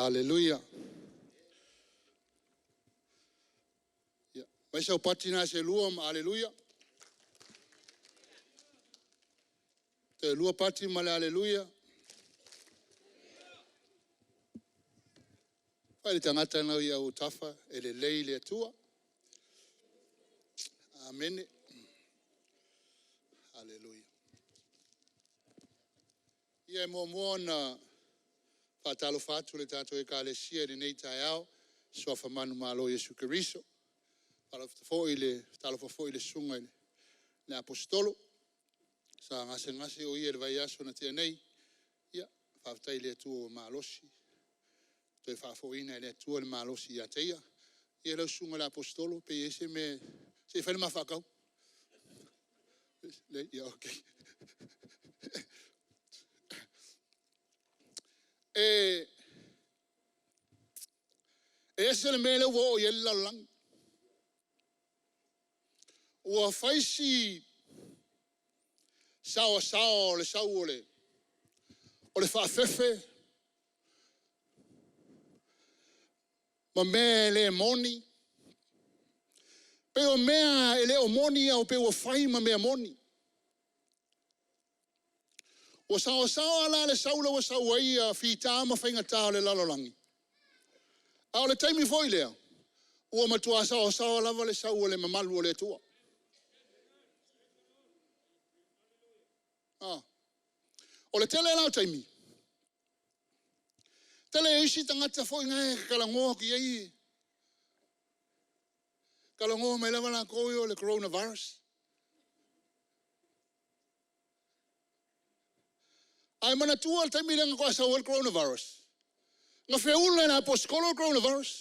Aleluia. Ia, fai sau pati na se lua ma aleluia. Toe lua pati ma le aleluia. Fai le tagata nau ia tafa e lelei le Atua. Amene. Aleluia. Ia e muamua ona faatalofa atu i le tatou Ekalesia i lenei taeao i suafa manumalo o Iesu Keriso. Faatalofa foi i le susuga i le Aposetolo sa gasegase o ia i le vaiaso na tea nei. Ia, faafetai i le Atua ua malosi, toe faafoiina e le Atua le malosi ia te ia. Ia lau susuga i le Aposetolo pe i ai se mea… Se i fai le ma faatau. Leai? Ia okei. E ese le mea lea ua oo i ai le lalolagi. Ua fai si saoasaoa o le sau o le faafefe ma mea e le moni. Pei o mea e le o moni ae pei ua fai ma mea moni. Ua saoasaoa la le sau lea ua sau ai fita ma faigata o le lalolagi, a o le taimi foi lea, ua matua saoasaoa lava le sau o le mamalu o le Atua. O le tele la o taimi, tele isi tagata foi na e talanoa atu i ai, talanoa mai lava latou ia o le coronavirus. Ae manatua le taimi lea na faatoa sau ai le coronavirus? Na feula e le aposetolo le coronavirus.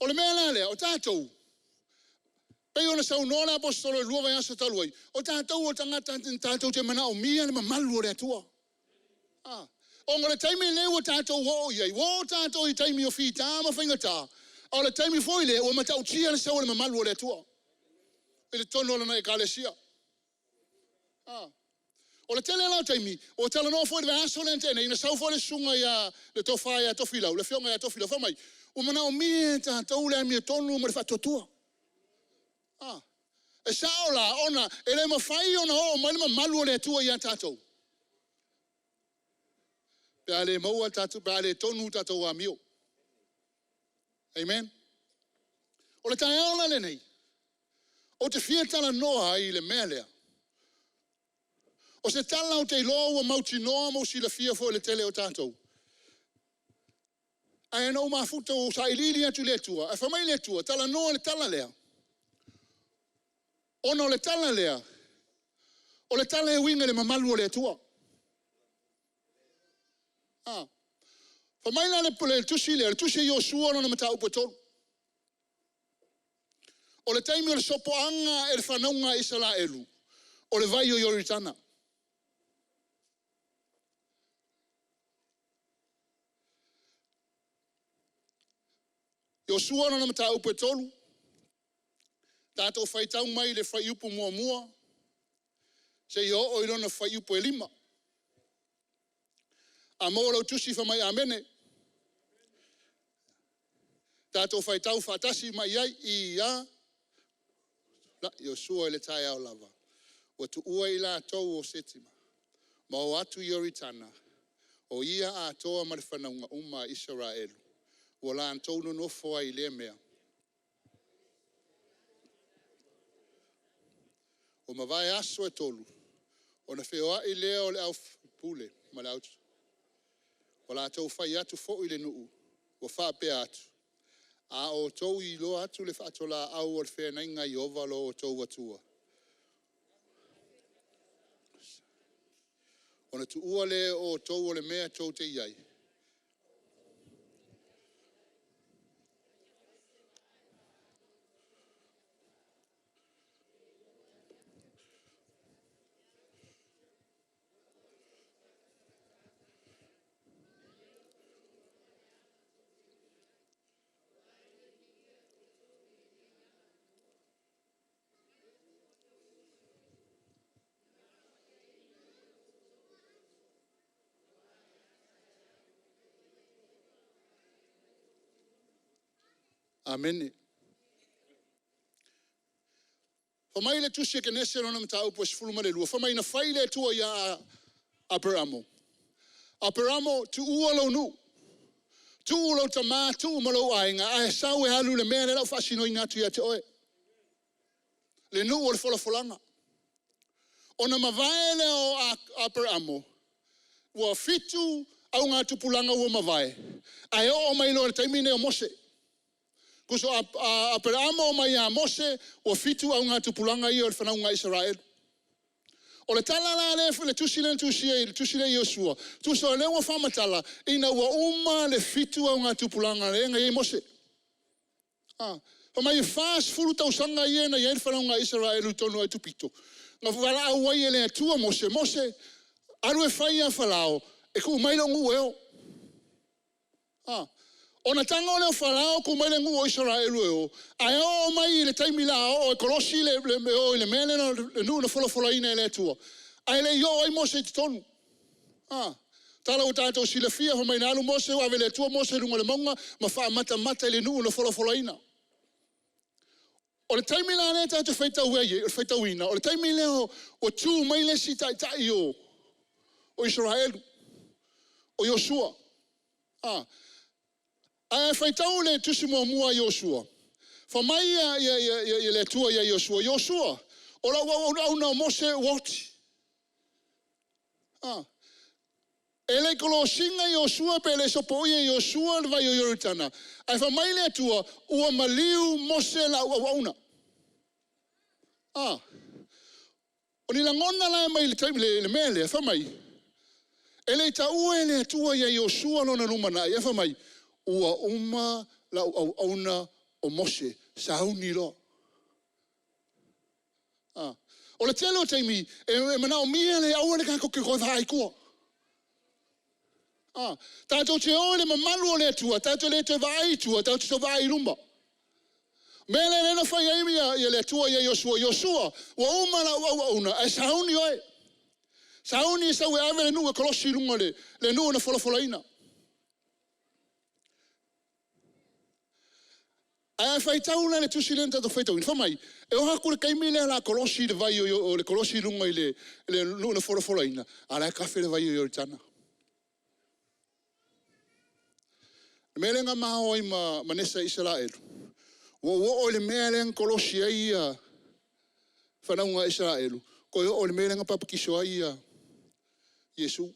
O le mea la lea, o tatou, pei ona saunoa le Aposetolo i le 2 vaiaso talu ai, o tatou o tagata tatou te manaomia le mamalu o le Atua. Ona o le taimi lenei ua tatou oo i ai, ua oo tatou i taimi o fita ma faigata, a o le taimi foi lea ua matautia le sau o le mamalu o le Atua i totonu o Lana Ekalesia. O le tele la o taimi, ua talanoa foi i le vaiaso lea na tea nei, na sau foi le susuga ia le tofa ia Tofilau, le afioga ia Tofilau, fai mai, ua manaomia e tatou le amiotonu ma le faatuatua. E sao la, ona e le mafai ona oo mai le mamalu o le Atua ia tatou pe a le maua pe a le tonu a tatou amio. Amen? O le taeao la lenei, ou te fia talanoa ai i le mea lea. O se tala ou te iloa ua mautinoa ma ua silafia foi e le tele o tatou. Ae na ou mafuta ua ou sailiili atu i le Atua, ae fai mai le Atua, talanoa i le tala lea, ona o le tala lea, o le tala e uiga i le mamalu o le Atua. Fai mai la le tusi lea, o le tusi a Iosua lona mataupu e 3. O le taimi o le sopoaga e le fanauga a Isaraelu o le vai o Ioritana. Iosua lona mataupu e 3, tatou faitau mai le fuaiupu 1 seia oo i lona fuaiupu e 5. A maua lau tusi fai mai amene. Tatou faitau faatasi mai i ai, i, a. Iosua i le taeao lava, ua tuua i latou o Setima ma o atu i Ioritana, o ia atoa ma le fanauga uma a Isaraelu, ua latou nonofo ai i lea mea. Ua mavae aso e tolu, ona feoai lea o le aupule ma le au, ua latou fai atu foi i le nuu, ua faapea atu, A outou iloa atu le faatolaau a le feagaiga a Ieova lo outou Atua, ona tuua lea e outou o le mea tou te i ai, Amene. Fai mai le tusi a Kenese lona mataupu e 12, fai mai na fai le Atua ia Aperamo, Aperamo, tuua lou nuu, tuu lou tama, tuu ma lou aiga, ae sau e alu i le mea lea o le a ou faasinoina atu ia te oe. Le nuu o le folafolaga. Ona mavae lea o Aperamo, ua 7 augatupulaga ua mavae, ae oo mai loa i le taimi lenei o Mose. Tusa o Aperamo mai ia Mose, ua 7 augatupulaga ia o le fanauga a Isaraelu. O le tala la lea i le tusi lea na tusia i le tusi lea i Iosua, tusa o lea ua faamatala, ina ua uma le 7 augatupulaga lea na i ai Mose. Fai mai e 40 tausaga ia na i ai le fanauga a Isaraelu i totonu o Aikupito, na valaau ai e le Atua Mose, Mose, alu e fai ia Farao e tuu mai lou nuu e o. Ona tago lea o Farao tuu mai le nuu o Isaraelu e o, ae oo mai i le taimi o le a oo e kolosi e o i le mea lea, le nuu na folafolaina e le Atua, ae le i oo ai Mose i totonu. Tala ua tatou silafia, fai mai na alu Mose ua ave e le Atua Mose i luga o le mauga ma faamatamata i le nuu na folafolaina. O le taimi la lea tatou te faitau ai, faitauina, o le taimi lea ua tu mai le isi taitai o Isaraelu, o Iosua. Ae faitau le tusi muamua a Iosua, fai mai le Atua ia Iosua, Iosua, o lau auauna o Mose ua oti. E le i kolosina Iosua pe le i sopoia e Iosua le vai o Ioritana, ae fai mai le Atua, ua maliu Mose lau auauna. O ni lagona la e aumai i le mea lea, fai mai, e le i taua e le Atua ia Iosua lona lumanai, ae fai mai, ua uma lau auauna o Mose, sauni loa. O le tele o taimi, e manaomia le aua ne i tatou toe vaai i tua. Tatou te o i le mamalu o le Atua, tatou te le toe vaai i tua, tatou te vaai i luma. O le mea lea na fai ai le Atua ia Iosua, Iosua, ua uma lau auauna, ae sauni oe. Sauni e sau e ave le nuu e kolosi i luga, le nuu na folafolaina. Ae a faitau la i le tusi lea na tatou faitauina, fai mai, e oo atu i le taimi lea o le a kolosi le vai o le kolosi i luga i le nuu na folafolaina, a o la e tafe le vai o Ioritana. O le mea lea na ma o ai ma Manese Isaraelu, ua ou oo i le mea lea na kolosi ai le fanauga a Isaraelu, toe oo i le mea lea na papatiso ai Iesu.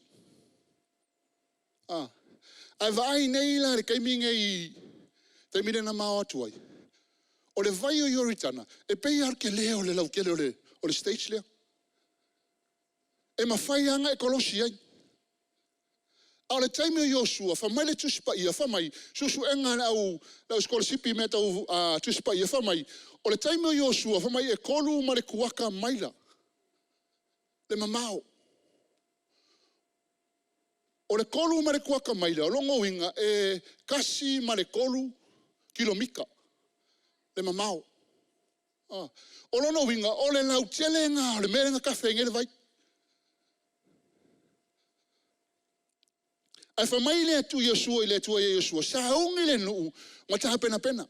Ae vaai nei la i le taimi nei, le taimi lea na ma o atu ai, o le vai o Ioritana, e pei lava o le tele o le lautele o le stage lea. E mafai lava ona e kolosi ai. A o le taimi o Iosua, fai mai le Tusi Paia, fai mai, suesuega a le au sikolasipi i mea tau Tusi Paia, fai mai, o le taimi o Iosua, fai mai e 3.25 maila le mamao. O le 3.25 maila, o lona uiga e 1.3 kilomita le mamao. O lona uiga, o le lautele lena o le mea lea na tafe ai nei le vai. Ae fai mai le Atua ia Iosua, sauni le nuu ma tapenapena.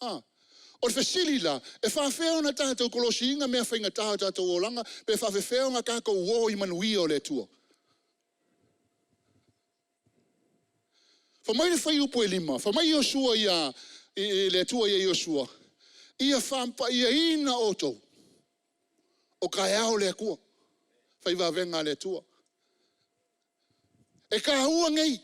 O le fesili la, e faapefea ona tatou kolosiina mea faigata o tatou olaga, pe faapefea ona tatou o i manuia o le Atua? Fai mai le fuaiupu 5, fai mai Iosua le Atua ia Iosua, ia faapaiaina outou, o taeao le Atua, fai vavega a le Atua. E taua nei.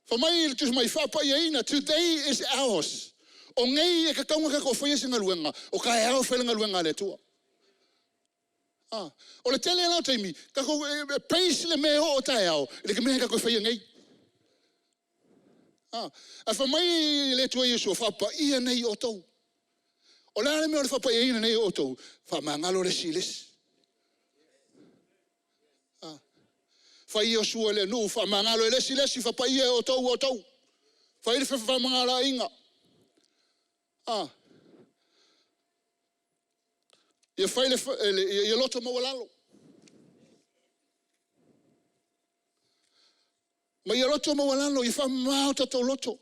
Fai mai le Tusi Mai, faapaiaina, today is ours. O nei e tatau ona tatou faia se galuega, o taeao e fai ai le galuega a le Atua. O le tele la o taimi, tatou e base le mea e oo taeao i le mea tatou te faia nei. Ae fai mai le Atua ia Iosu, faapaia nei outou. O le a le mea o le faapaiaina nei o outou? Faamagalo le isi i le isi. Fai Iosua i le nuu, faamagalo e le isi le isi, faapaia e outou outou. Fai le fefaamagaloaiga. Ia fai le loto maualalo. Ma ia loto maualalo, ia faamama o tatou loto.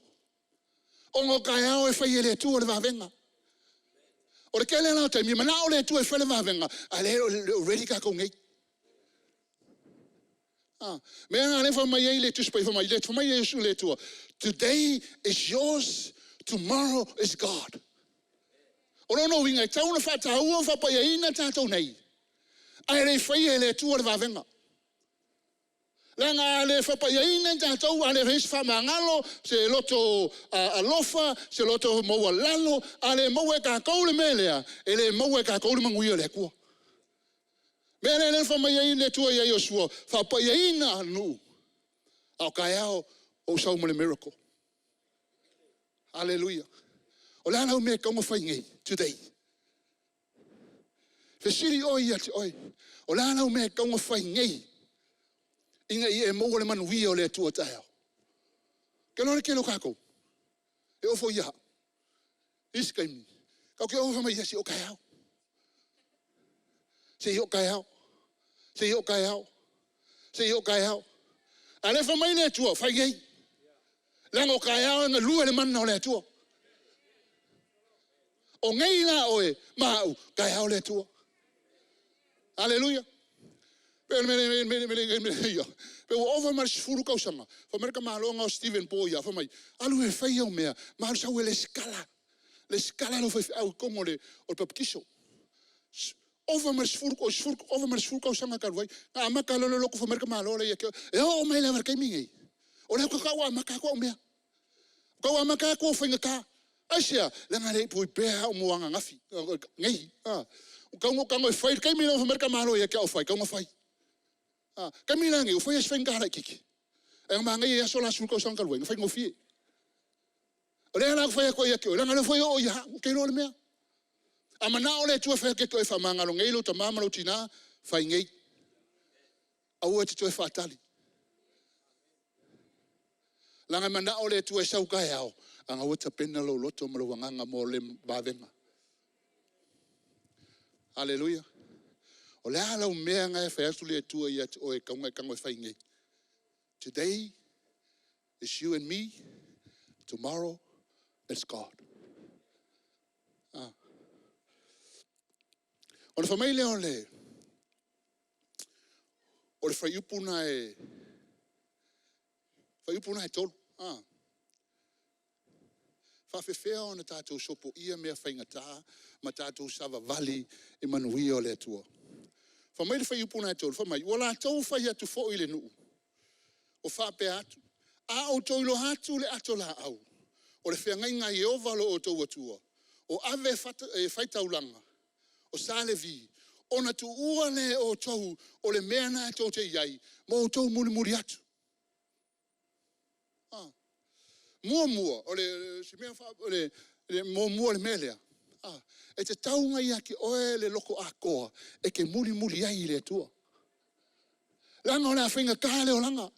Ona o taeao e fai e le Atua le vavega. O le tele la o taimi, e manao le Atua e fai le vavega, a o lea e le o ready tatou nei. Ah, mea la lea fai mai ai le Tusi Paia, fai mai, fai mai Iesu le Atua, today is yours, tomorrow is God. O lona uiga, e tatau ona faataua ma faapaiaina tatou nei, ae le i faia e le Atua le vavega. Leaga a le faapaiaina i tatou, a le fai se faamagalo, se loto alofa, se loto maualalo, a le maua e tatou le mea lea, e le maua e tatou le manuia o le Atua. O le mea lea na fai mai ai le Atua ia Iosua, faapaiaina le nuu, a o taeao ou sau ma le miracle. Aleluia. O le a lau mea e tatau ona fai nei? Today. Fesili oe ia te oe, o le a lau mea e tatau ona fai nei ina ia e maua le manuia o le Atua taeao? Ou te iloa o le tele o tatou, e oo foi ia au, isi taimi, tatou te o fai mai, ia se i oo taeao. Se i oo taeao. Se i oo taeao. Se i oo taeao. A o lea e fai mai le Atua, fai nei. Leaga o taeao e galue le mana o le Atua. O nei la oe ma au, taeao le Atua. Aleluia. Pe ua ova ma le 10 tausaga, fai mai le tamaloa lena o Steven Boy, fai mai, alu e fai au mea, ma alu sau e lesitala, lesitala lou faifeau i totonu o le papatiso. Ova ma le 10, ova ma le 10 tausaga talu ai. Na amata loa le lotu, fai mai le tamaloa la ia te au, e oo mai lava i le taimi lenei, o lea faatoa ou amata atu au mea. Faatoa ou amata atu au faigata. Aisea? Leaga e le i prepare au mo ananafi, nei. Ua tatau ona ou tago e fai i le taimi lea na fai mai ai le tamaloa ia te au e fai, e tatau ona fai. O le taimi la lenei, ua fai lava si faigata laitiiti. Ae na manaia i aso la e 10 tausaga talu ai, na faigofie. O lea la ou te fai atu ai ia te oe, leaga o lea foi e oo ia au, ou te iloa le mea. A manao le Atua e fai atu ia te oe, faamagalo nei lou tama ma lou tina, fai nei. Aua e te toe faatali. Leaga e manao le Atua e sau taeao, a o la ua tapena lou loto ma lou agaga mo le vavega. Aleluia. O le a lau mea lena e fai atu le Atua ia te oe e tatau ona e tago e fai nei? Today is you and me, tomorrow is God. Ah. Ona fai mai lea o le fuaiupu lena e, fuaiupu na e 3. Ah. Faafefea ona tatou sopoia mea faigata ma tatou savavali i manuia o le Atua? Fai mai le fuaiupu lena e 3, fai mai, ua latou fai atu foi i le nuu, ua faapea atu, a outou iloa atu le ato laau, o le feagaiga a Ieova lo outou Atua, o ave e faitaulaga, o sa Levi, ona tuua lea e outou o le mea lena tou te i ai, ma outou mulimuli atu. Ah. Muamua, o le, si mea, o le, muamua o le mea lea, ah, e tatau ona ia te oe le loto atoa e te mulimuli ai i le Atua. Leaga o le a faigata le olaga.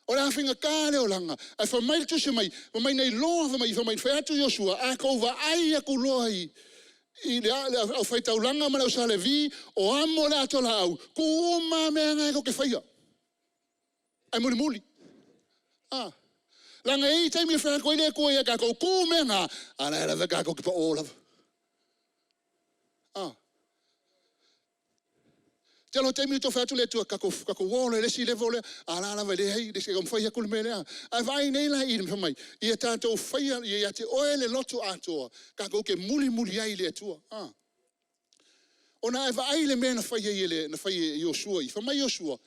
O le a faigata le olaga. Ae fai mai le tusi mai, fai mai na iloa, fai mai, fai mai, fai atu Iosua, a tou vaai atu loa i le aufaitaulaga ma le au Sa Levi o amo le ato laau, tuu uma lava mea na tou te faia. Ae mulimuli. Ah. Leaga e i ai taimi e fai atu ai le Atua ia tatou, tuu mea na, a la e lava tatou te pao lava. Ah. Tele o taimi e fai atu le Atua, tatou o loa i le isi level lea, a la lava e leai, e le taumafai atu le mea lea. Ae vaai nei la i fai mai, ia tatou faia, ia ia te oe le loto atoa, tatou te mulimuli ai i le Atua. Ah. Ona a e vaai i le mea na fai ai e na fai e Iosua i, fai mai Iosua,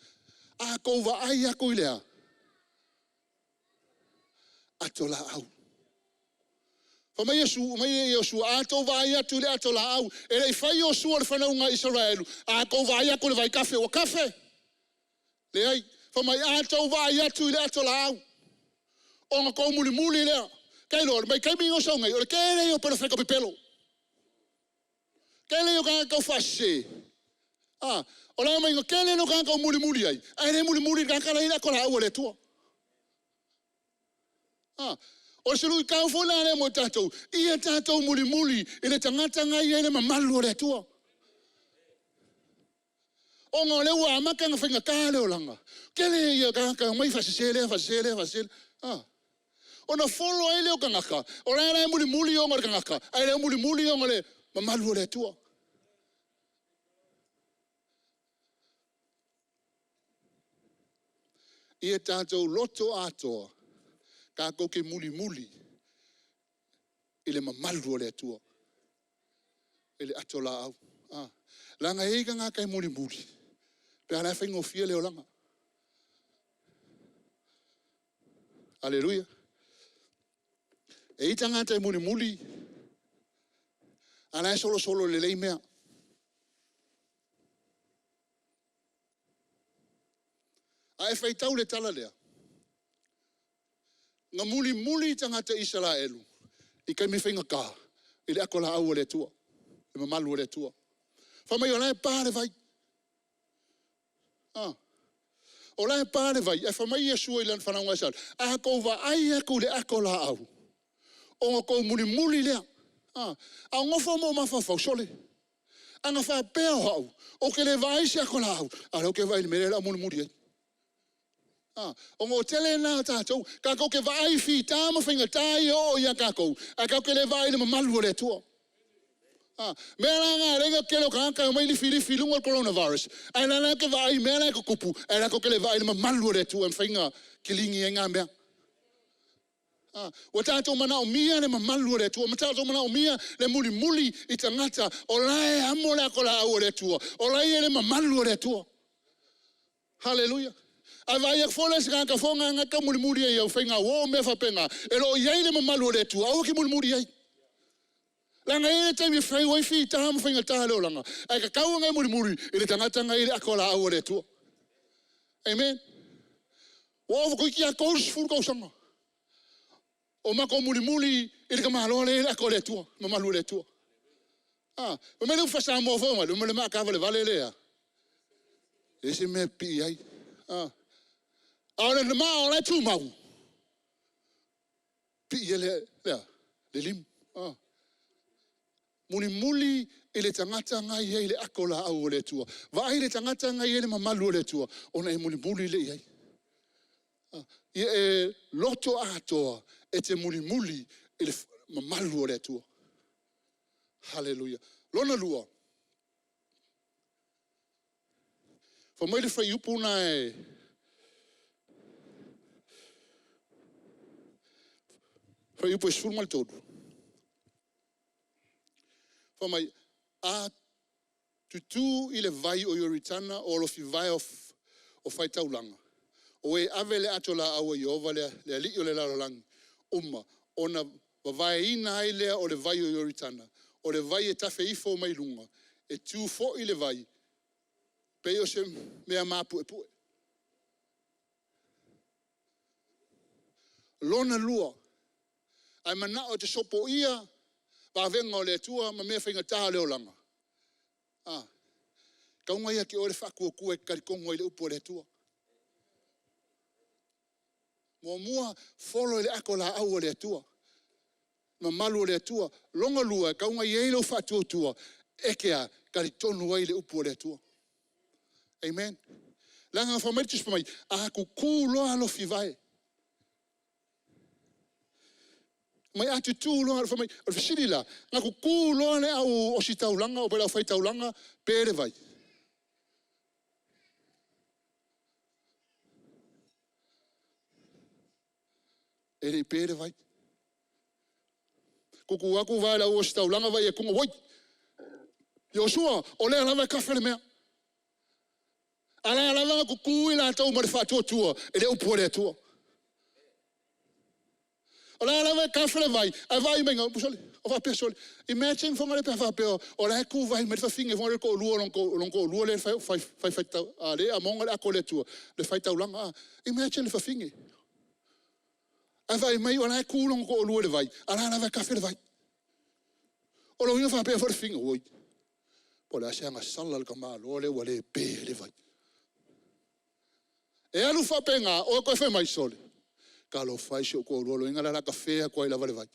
a tou vaai atu i le a? Ato laau. Fai mai Iesu, mai Iosua, a tou vaai atu i le ato laau, e le i fai Iosua le fanauga a Isaraelu, a tou vaai atu i le vaitafe ua kafe. Leai. Fai mai, a tou vaai atu i le ato laau, ona tou mulimuli lea. Ka iloa, mai taimi o sau nei, o le tele ia o perofeta pepelo. Tele ia o tagata taufaasese. Ah, o le aumaiga tele lea o tagata o mulimuli ai, ae le mulimuli i le tagata la e i ai le ato laau a le Atua. Ah, o se luitau foi la lea mo tatou, ia tatou mulimuli i le tagata na i ai le mamalu o le Atua. Ona o lea ua amata ona faigata le olaga, tele ia tagata e omai faasese lea, faasese lea, faasese lea. Ah. Ona folo ai lea o tagata, o la e mulimuli ona o le tagata, ae le o mulimuli ona o le mamalu o le Atua. Ia tatou loto atoa, tatou te mulimuli i le mamalu o le Atua, i le ato laau. Leaga e i ai tagata e mulimuli, pe a o la e faigofie le olaga. Aleluia. E i ai tagata e mulimuli, a o la e solosolo lelei mea. A e faitau i le tala lea, na mulimuli tagata Isaraelu i taimi faigata i le ato laau a le Atua, le mamalu o le Atua. Fai mai o la e pa le vai. O la e pa le vai, ae fai mai Iesu i lana fanauga a, a outou vaai atu i le ato laau, ona outou mulimuli lea. A o nofo ma ou mafaufau, sole, ana faapea o au, ou te le vaai i se ato laau, a o lea ou te vaai i le mea lea o le a ou mulimuli ai. Ona o le tele lena o tatou, tatou te vaai i fita ma faigata ia e oo ia tatou, ae tatou te le vaai i le mamalu o le Atua. O le mea la lena e ala ai le tele o tagata e omai lifilifi i luga le coronavirus, ae o la e latou te vaai i mea la e tutupu, ae latou te le vaai i le mamalu o le Atua e mafai ona kilini ai na mea. Ua tatou manaomia le mamalu o le Atua, ua tatou manaomia le mulimuli i tagata o la e amo le ato laau a le Atua, o la e i ai le mamalu o le Atua. Haleluia! A vaai atu foi la i se tagata foi lea e taumulimuli ai i au faigauo ma mea faapena, e le o i ai le mamalu o le Atua, aua e te mulimuli i ai. Leaga e i ai le taimi e fai ai fita ma faigata o le olaga, ae tatau ona e mulimuli i le tagata lena e i ai le ato laau a le Atua. Amen. Ua ova toeitiiti lava 30 tausaga o matou mulimuli i le tamaloa lea e i ai le ato a le Atua, le mamalu o le Atua. Fai mai le upu faa-Samoa foi lele, o le maatavalevale lea e a? E leai se mea e pipii ai. A o le maa o la e tumau, pipii ai le a? Le limu. Mulimuli i le tagata lena e i ai le ato laau a le Atua. Vaai i le tagata lena e i ai le mamalu o le Atua, ona e mulimuli lea i ai. Ia e loto atoa e te mulimuli i le mamalu o le Atua. Haleluia. Lona lua, fai mai le fuaiupu lena fuaiupu 13, fai mai, a tutu i le vai o Ioritana o alofivae o faitaulaga, o e ave le ato laau a Ieova le alii o le lalolagi uma, ona vavaeina ai lea o le vai o Ioritana, o le vai e tafe ifo mai luga, e tu foi le vai, pei o se mea maupuepue. Lona lua, a e manao e te sopoia vavega o le Atua ma mea faigata o le olaga, a, e tatau ona ia te oe le faatuatua e te talitonu ai i le upu a le Atua. Muamua, folo i le ato laau a le Atua, mamalu o le Atua. Lona lua, e tatau ona i ai lou faatuatua e te a? Talitonu ai i le upu a le Atua. Amen. Leaga fai mai le Tusi Fai mai, a tutu loa alofivae, fai mai a tutu loa, fai mai, o le fesili la, na tutu loa le au ositaulaga po o le aufaitaulaga pe le vai? E le i pe le vai. Tutu atu vae o le au ositaulaga vaai atu, auoi, Iosua, o lea lava e kafe le mea. A o la lava na tutu i latou ma le faatuatua i le upu a le Atua. O la lava e tafe le vai, ae vaai mai, sole, o faapea, sole, imagine foi lea pe a faapea o la e tu vai mai le fafine foi lea le toalua o lona toalua lea e amoga le ato a le Atua, le faitaulaga. Imagine le fafine. Ae vaai mai o la e tu lona toalua i le vai, a o la e lava e tafe le vai. O lona uiga e faapea foi le fafine, oi, po o le a se agasala a le tamaloa lea ua le pe ai le vai. E alu faapena, oe toe fai mai, sole, talofa e i si ou toalua, o lona uiga o le a tafe atu ai lava le vai.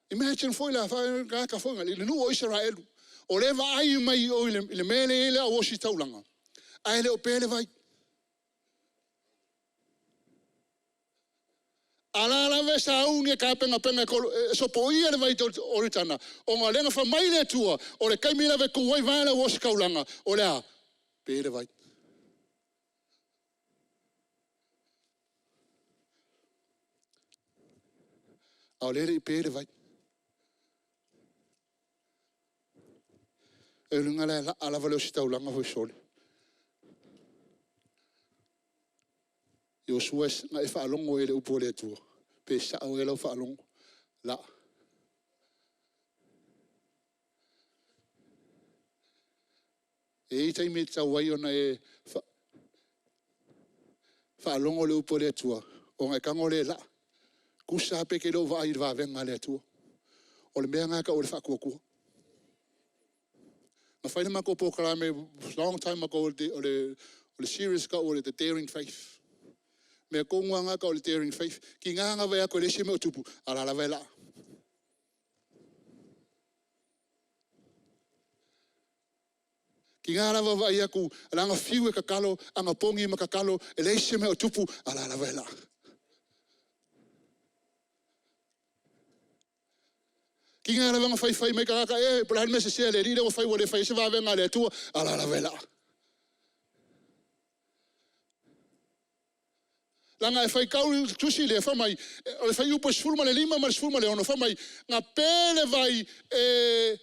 Imagine foi la, le tagata foi lele i le nuu o Isaraelu, o lea e vaai mai i o i le mea lea e i ai le au ositaulaga, ae le o pe le vai. A la lava e sauni e tapenapena e sopoia le vai o Ioritana, ona o lea na fai mai le Atua, o le taimi lava e tu ai vae le au ositaulaga, o le a? Pe le vai. A o lea e le i pe le vai. O lona uiga la e laa lava le ositaulaga fai sole. Iosua na e faalogo ea i le upu a le Atua? Pe sao ea lau faalogo? Laa. E i ai taimi e tatau ai ona e faalogo i le upu a le Atua, ona e tago lea e laa. Tusa lava pe e te le o vaai i le vavega a le Atua. O le mea lena e tau o le faatuatua. Na fai le matou polokalame long time ago o le series e tau o le Daring Faith. O le mea tonu lava lena e tau o le daring faith. E tiga ona vaai atu e leai se mea o tupu, a o la e lava e laa. E tiga lava ona vaai atu na ona fiu e tatalo, anapogi ma tatalo e leai se mea o tupu, a o la e lava e laa. E tiga lava ona faifai mai tagata, e po o le a le mea sese a le Alii lea ua fai ua le faia ai se vavega a le Atua, a o la e lava e laa. Leaga e faitau le tusi lea fai mai, o le fuaiupu 15 ma le 16, fai mai, na pe le vai e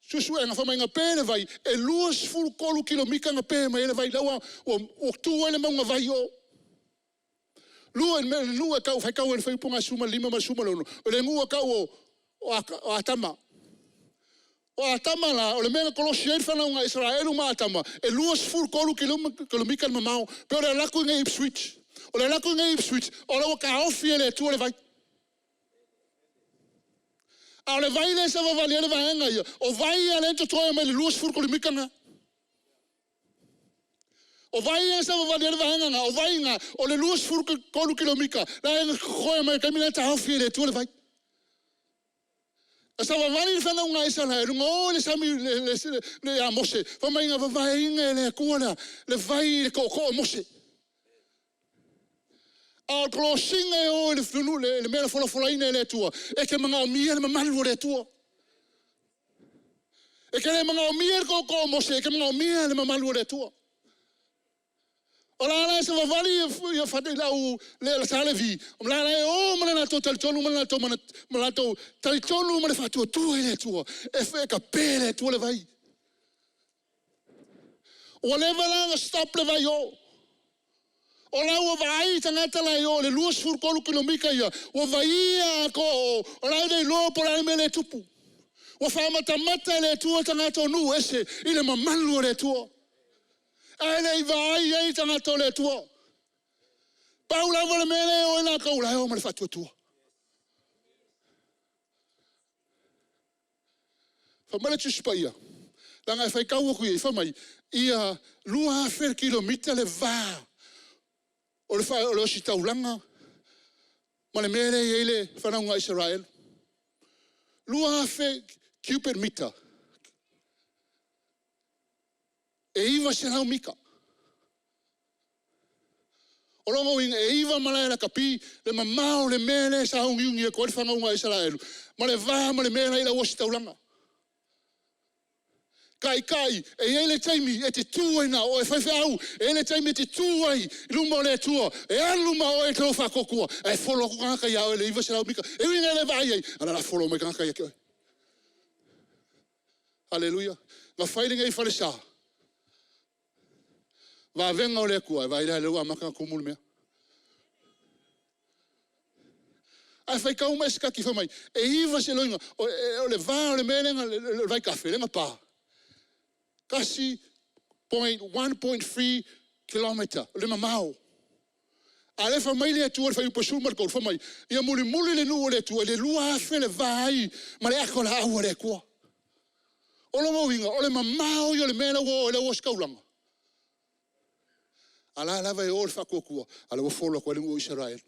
Suesuega fai mai na pe le vai, e 23 kilomita na pe mai ai le vai, la ua tu ai le mauga vai i o. O le nuu e faitau ai i le fuaiupu 15 ma le 16, o le nuu e tau o Atama. O Atama la, o le mea na kolosi ai le fanauga a Isaraelu ma Atama, e 23 kilomita le mamao, pe o le alu atu lenei i Ipswich. O le alu atu lenei i Ipswich, o la ua taofi e le Atua le vai. A o le vai lea e savavali ai le vaega ia, o vai ia lea e totoe mai le 20 kilomita lena. O vai ia e savavali ai le vaega lena, o vai na o le 23 kilomita la e totoe mai le taimi la e taofi e le Atua le vai. Na savavali le fanauga a Isaraelu na o i le sami ia Mose, fai mai na vavaeina e le Atua le vai i le tootoo o Mose. A o le kolosiga e o i le mea na folafolaina e le Atua, e te manaomia le mamalu o le Atua. E te le manaomia le tootoo o Mose, e te manaomia le mamalu o le Atua. O la e savavali le sa Levi, o la e o ma le latou talitonu ma le latou talitonuga ma le faatuatua i le Atua, e tape e le Atua le vai. Ua leva la ona stop le vai i o. O la ua vaai tagata la i o i le 23 kilomita ia, ua vaiia atoa o o, o la e le iloa po o le a le mea lea e tupu. Ua faamatamata e le Atua tagata o nuu ese i le mamalu o le Atua. Ae le i vaai i ai tagata o le Atua. Pau lava le mea lea e o ai latou, o la e o ma le faatuatua. Fai mai le Tusi Paia, leaga e faitau atu i i, fai mai, ia 2,000 kilomita le va o le ositaulaga ma le mea lea e i ai le fanauga a Isaraelu. 2,000 cubic mita, e 900 mita. O lona uiga e 9 malae lakapi le mamao o le mea lea e sauniuni atu ai le fanauga a Isaraelu ma le va ma le mea la e i le ositaulaga. Taitai, e i ai le taimi e te tu ai na o oe, faifeau, e i ai le taimi e te tu ai i luma o le Atua, e alu ma oe lou faatuatua, ae follow atu tagata ia oe i le 900 mita. E ui ina e le vaai i ai, a o le a follow mai tagata ia te oe. Aleluia. Na fai lenei falesa, vavega o le Atua, ae vaai la o lea ua amata ona tumu le mea. Ae faitau ma e siaki fai mai, e iva se… o le va o le mea lea, le vaitafe lea na pa, 1.3 kilometre le mamao. A o lea e fai mai le Atua i le Fuaiupu 13, fai mai, ia mulimuli le nuu o le Atua i le 2,000 le va ai ma le ato laau a le Atua. O lona uiga, o le mamao ia o le mea la ua o ai le ositaulaga, a o la e lava e o le faatuatua, a o la e ua follow atu ai le nuu o Isaraelu.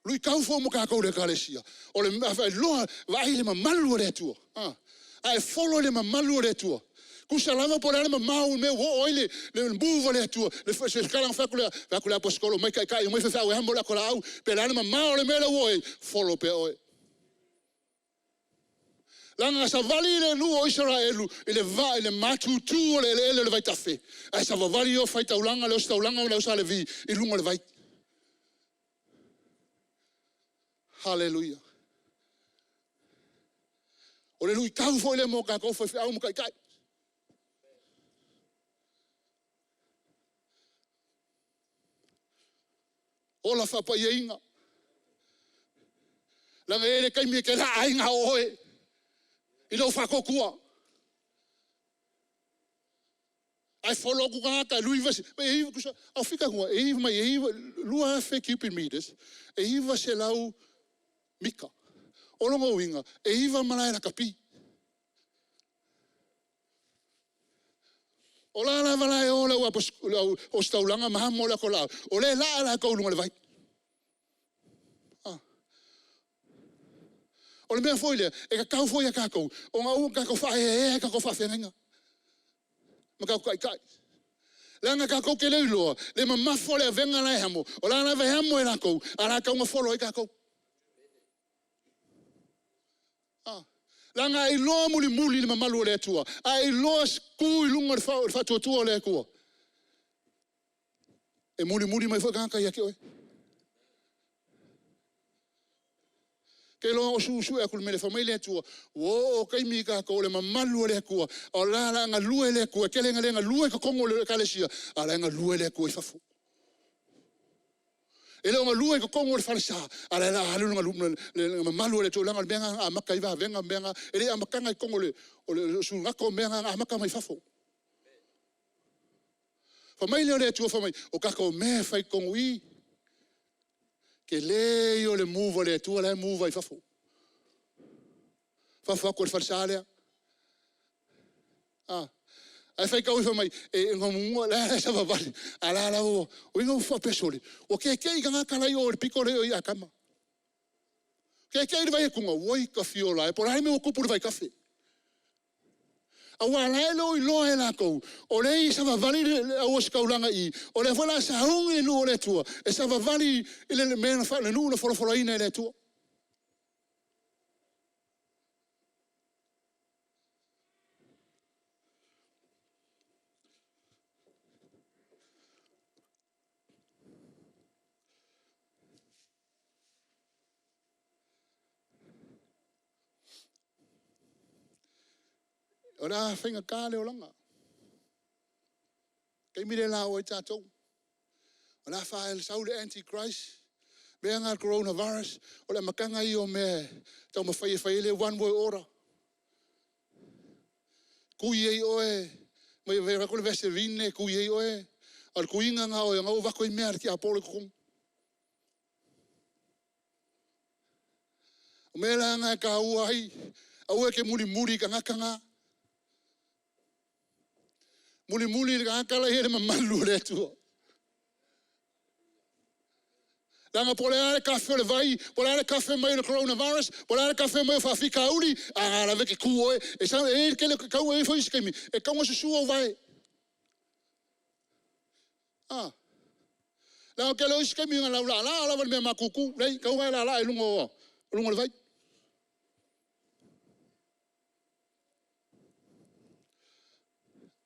O luitau foi mo tatou le Ekalesia, o le vaai i le mamalu o le Atua, a e follow i le mamalu o le Atua. Tusa lava po o le a le mamao o le mea ua oo ai le move a le Atua, le tala na fai atu i le aposetolo, omai taitai, omai faifeau e amo le ato laau, pe o le a le mamao o le mea la ua o ai, follow pea oe. Leaga na savali le nuu o Isaraelu i le vaa i le matutu o le eleele o le vaitafe, ae savavali le ofaitaulaga, le ositaulaga ma le osa Levi i luga o le vai. Haleluia. O le luitau foi lea mo tatou faifeau ma taitai. Ola faapaiaina. Leaga e i ai le taimi e te laa ai na o oe i lou faatuatua. Ae follow atu tagata e 20, fai mai e 2,000 cubic meters, e 900 mita. O lona uiga, e 9 malae lakapi. O la lava e o le au ositaulaga ma amo le ato laau, o lea e laa latou i luga o le vai. O le mea foi lea, e tatau foi ia i tatou ona aua ne i o tatou faaeaea i o tatou faafeagaiga ma tatou taitai. Leaga tatou te le o iloa le mamafa o le avega la e amo, o la lava e amo e latou, ae o le a tatau ona follow ai tatou. Leaga a e iloa mulimuli le mamalu o le Atua, a e iloa tu i luga o le faatuatua o le Atua, e mulimuli mai foi tagata ia te oe. Ou te iloa na ou suesue atu i le mea lea, fai mai le Atua, ua oo i le taimi tatou o le mamalu o le Atua, o la o le a galue le Atua. E tele ina le galue i totonu o le ekalesia, a o la e galue le Atua i fafo. E le o galue i totonu o le falesa, a o la o le a alu le mamalu o le Atua, leaga o le mea lena na amata ai vavega mea na. E le i amataga i totonu o le sugato mea na, na amata mai fafo. Fai mai lea o le Atua fai mai, o tatou mea e fai i totonu i i, tele ia o le move a le Atua la e move ai i fafo. Fafo atu o le falesa lea. Ae faitau ifo mai, o la e savavali, a o la e ua… o ai ua faapea, sole, ua tete'i tagata la e i o i le pito lea i Atama. Tete'i le vaai atu, auoi tafiola e, po o le a le mea ua tupu i le vaitafe. Aua o la e le o iloa e latou, o lea e savavali le au ositaulaga i i, o lea foi o le a sauni le nuu o le Atua e savavali i le nuu na folafolaina e le Atua. O le a faigata le olaga. O le taimi lea o le a oo ai tatou. O le a sau le anti-christ, mea lena o le coronavirus, o le amataga ia o mea e taumafai e fai ai le one world order. Tui ai oe, vaai atu le vaseline tui ai oe, a o le tuiga lena o oe o lena ua avatu ai mea a le tiapolo i totonu. O le mea la lena e taua ai, aua e te mulimuli i tagata na. Mulimuli i le tagata la e i ai le mamalu o le Atua. Leaga po o le a le tafe o le vai, po o le a le tafe mai o le coronavirus, po o le a le tafe mai o faafitauli, a o lena lava e te tu oe. E i ai foi isi taimi e tatau ona susu ou vae. Leaga o le tele o isi taimi na o le au laalaa lava i le mea matutu. Leai, e tatau ona e laalaa i luga o le vai.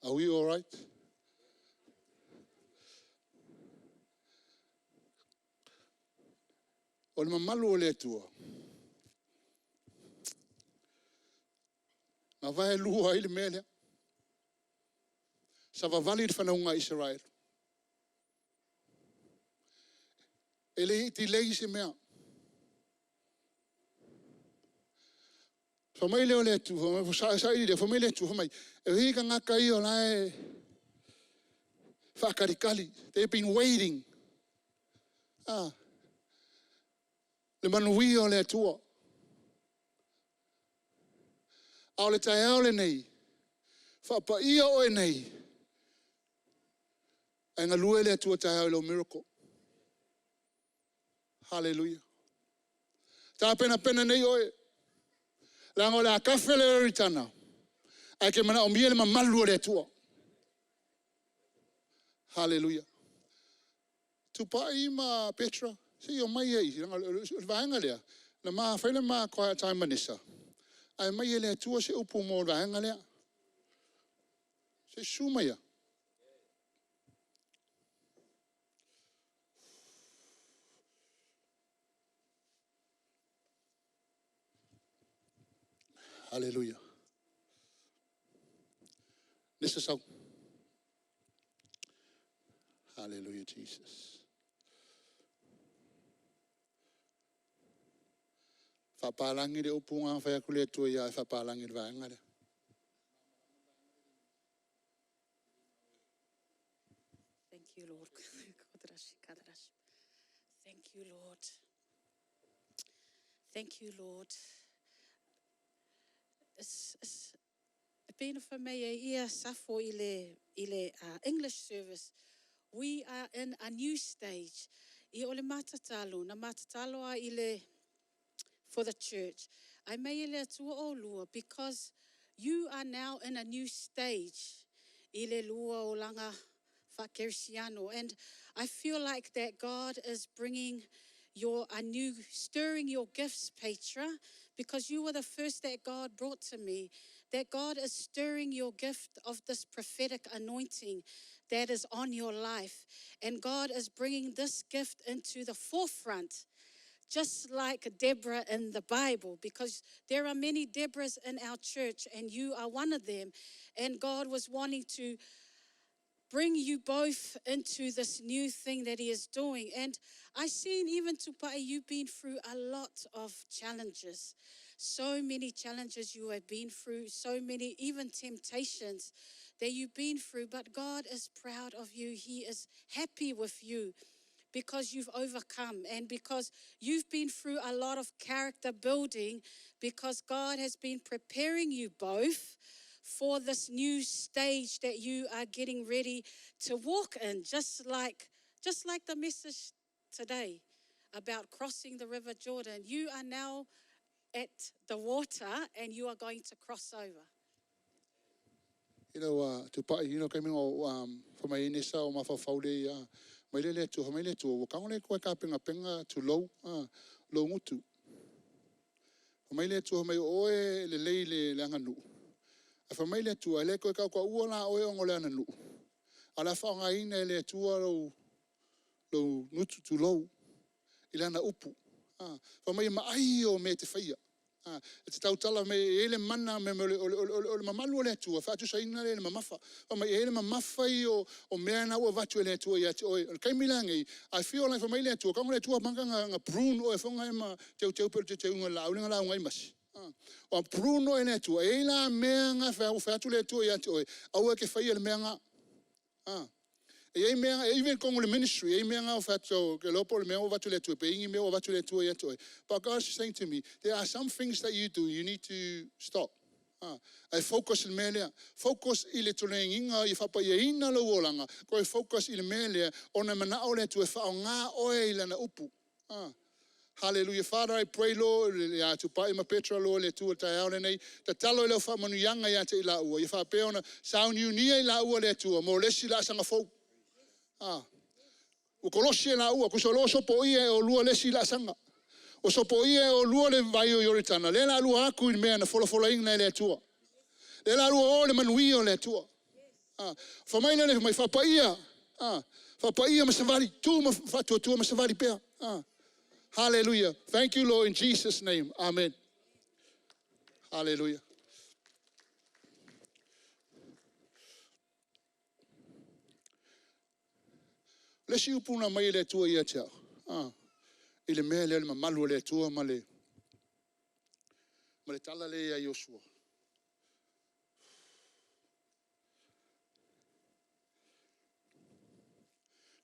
Are we alright? O le mamalu o le Atua, na vaelua ai le mea lea. Savavali le fanauga a Isaraelu, e le i delay se mea. Fai mai lea o le Atua, saili lea, fai mai le Atua, fai mai, e i ai tagata ia o la e faatalitali, they have been waiting. Le manuia o le Atua. A o le taeao lenei, faapaia oe nei, ae galue le Atua taeao i lou miracle. Hallelujah. Tapenapena nei oe, leaga o le a tafe le Ioritana. Ae e te manaomia le mamalu o le Atua. Haleluia. Tupai ma Petra, se i omai ia i i, leaga o le vaega lea, na ma fai le ma quiet time ma Nesa, ae aumai e le Atua se upu mo le vaega lea. Se i susu maia. Haleluia. Nesa sau. Hallelujah, Jesus. Faapalagi le upu na fai atu le Atua ia oe e faapalagi i le vaega lea. Thank you, Lord. Thank you, Lord. Thank you, Lord. It's been for me a ia safo i le English service. We are in a new stage. I o le matatalo, na matatalo a i le for the church. I mei le Atua o lua because you are now in a new stage. I le lua o langa whakerisiano. And I feel like that God is bringing your a new stirring your gifts, Petra, because you were the first that God brought to me. That God is stirring your gift of this prophetic anointing that is on your life. And God is bringing this gift into the forefront, just like Deborah in the Bible, because there are many Deborahs in our church, and you are one of them. And God was wanting to bring you both into this new thing that He is doing. And I seen even Tupai, you've been through a lot of challenges. So many challenges you have been through, so many even temptations that you've been through. But God is proud of you. He is happy with you because you've overcome and because you've been through a lot of character building, because God has been preparing you both for this new stage that you are getting ready to walk in, just like the message today about crossing the River Jordan. You are now at the water and you are going to cross over. Tupai, kai o whamai Nesa o mawhawhau le ia, mai le le atua, mai le atua, ua kago le koe ka penga penga tu lou, lou gutu. Whamai le atua mai oe le lei le le anga nuu. A whamai le atua, le koe kau ka ua la oe ongo le ana nuu. A la whaonga ina e le atua lou, lou gutu tu lou, i lana upu. Whamai ma ai o me te whaia. E te tautala me e le mana me me o le mamalu o le Atua, faatusaina le le mamafa. Fa mai e le mamafa i o mea na ua vatu e le Atua ia te oe. O le kaimi la ngei, I feel like fa mai le Atua, kago le Atua manga nga prune o e fonga e ma teu teu pe te teu nga lau nga lau ngai masi. O prune o e le Atua, e la mea nga fa atu le Atua ia te oe, aua ke whaia le mea nga. E ai mea, e even kongo le ministry, e ai mea nga o whatu, ke lopo le mea o vatu le Atua, pe ingi mea o vatu le Atua ia te oe. But God is saying to me, there are some things that you do, you need to stop. Ai focus i le mea lea. Focus i le tulenginga i whapa ia ina lo olanga. Koe focus i le mea lea, ona mana o le Atua e whaonga oe i lana upu. Hallelujah. Father, I pray, Lord, ia Tupai ma Petra, Lord, le Atua tai ao nei, tatalo i leo whaamanuianga ia te i la ua. Ia whaapea ona sauniunia i la ua le Atua, mo lesi la sanga fou. Ua kolosi e la ua, kuso lo sopo ia e o lua lesi la sanga. O sopo ia e o lua le vai o Ioritana. Le la lua aku i le mea na folafola ina e le Atua. Le la lua o le manuia o le Atua. Fa mai le mai whapaia. Whapaia ma savali. Tu ma whatua ma savali pea. Hallelujah. Thank you, Lord, in Jesus' name. Amen. Hallelujah. Le si upu na mai e le Atua ia te au. I le mea lea o le mamalu o le Atua ma le tala le ia Iosua.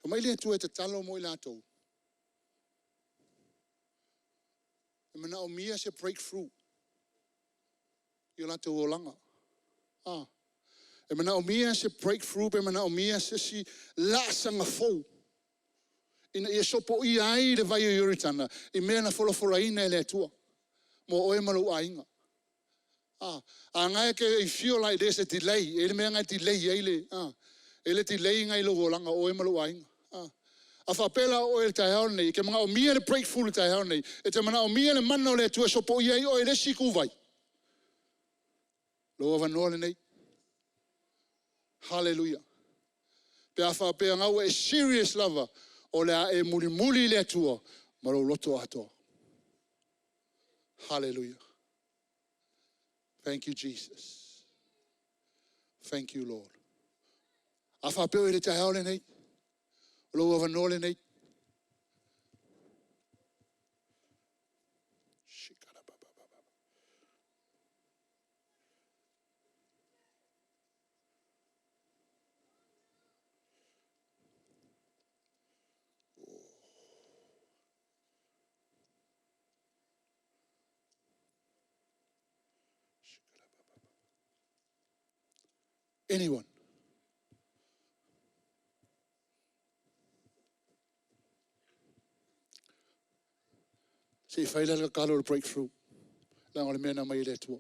O mai le Atua e tatalo mo i latou. E manaomia se breakthrough i o latou olaga. E manaomia se breakthrough pe manaomia se si laasaga fou. Ina ia sopoia ai le vai o Ioritana i mea na folafolaina e le Atua. Mo oe ma lou aiga. Ah, a ngai ke i feel like there's a delay, e le mea ngai delay ai le, ah, e le delay ngai lou olaga o oe ma lou aiga. Ah. A faapea la o oe i le taeao lenei, e te manaomia le breakthrough i le taeao lenei, e te manaomia le mana o le Atua e sopoia ai oe i le isi ituvai, lou avanoa lenei. Hallelujah. Pe a faapea na ua e serious lava, o le a e mulimuli i le Atua ma lou loto atoa. Hallelujah. Thank you, Jesus. Thank you, Lord. A faapea oe i le taeao lenei, o lou avanoa lenei. Anyone? Se i fai la le tatalo o le breakthrough. Leaga o le mea na aumai e le Atua.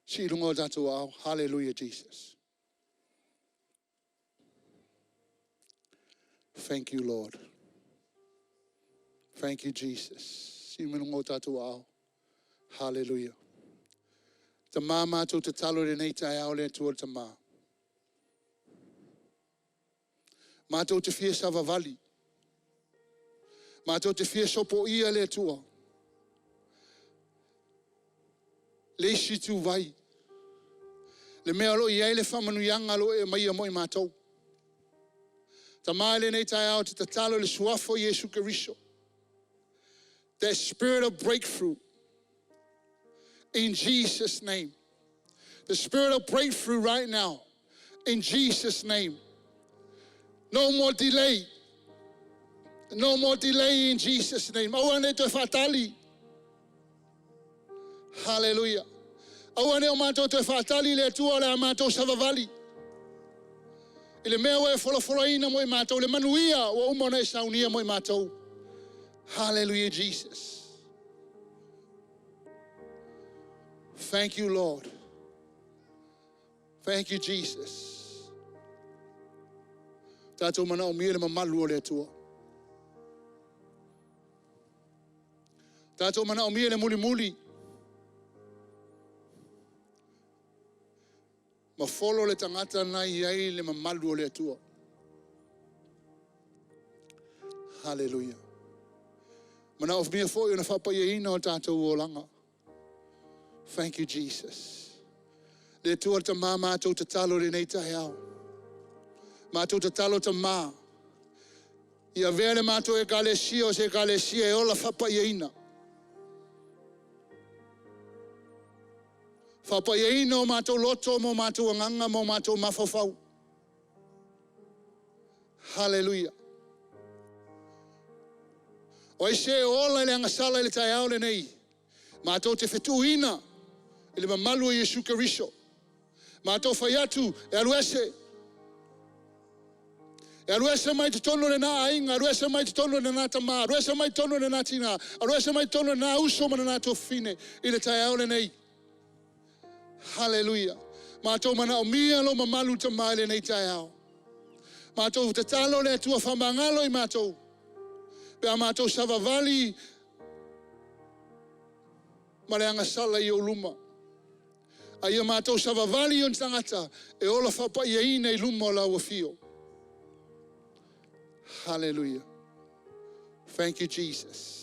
Sii i luga o tatou aao. Hallelujah, Jesus. Thank you, Lord. Thank you, Jesus. Sii mai luga o tatou aao. Hallelujah. Tama matou tatalo i lenei taeao le Atua le Tama. Matou te fia savavali. Matou te fia sopoia le Atua. Le isi ituvai. Le mea o lo o i ai le faamanuiaga o lo o e aumaia mo i matou. Tama i lenei taeao ou te tatalo i le Suafa o Iesu Keriso. That spirit of breakthrough in Jesus' name. The spirit of breakthrough right now in Jesus' name. No more delay. No more delay in Jesus' name. Aua ne i toe faatali. Hallelujah. Aua ne i o matou toe faatali i le Atua o le a matou savavali. I le mea ua e folafolaina mo i matou, le manuia ua uma ona e saunia mo i matou. Hallelujah, Jesus. Thank you, Lord. Thank you, Jesus. Tatou manaomia le mamalu o le Atua. Tatou manaomia le mulimuli. Ma folo le tagata na i ai le mamalu o le Atua. Hallelujah. Manaomia foi ona faapaiaina o tatou olaga. Thank you, Jesus. Le Atua le Tama matou tatalo i lenei taeao. Matou tatalo Tama. Ia avea le matou Ekalesia o se Ekalesia e ola faapaiaina. Faapaiaina o matou loto ma o matou agaga ma o matou mafaufau. Haleluia. O ai se e ola i le agasala i le taeao lenei, matou te fetuuina i le mamalu o Iesu Keriso. Matou fai atu, e alu ese. E alu ese mai totonu o lena aiga, alu ese mai totonu o lena tama, alu ese mai totonu o lena tina, alu ese mai totonu o lena uso ma lena tuafafine i le taeao lenei. Haleluia. Matou manaomia lou mamalu Tama i lenei taeao. Matou tatalo le Atua faamagalo i matou. Pe a matou savavali ma le agasala i ou luma. A ia matou savavali i ona tagata e ola faapaiaina i luma o lau afio. Hallelujah. Thank you, Jesus.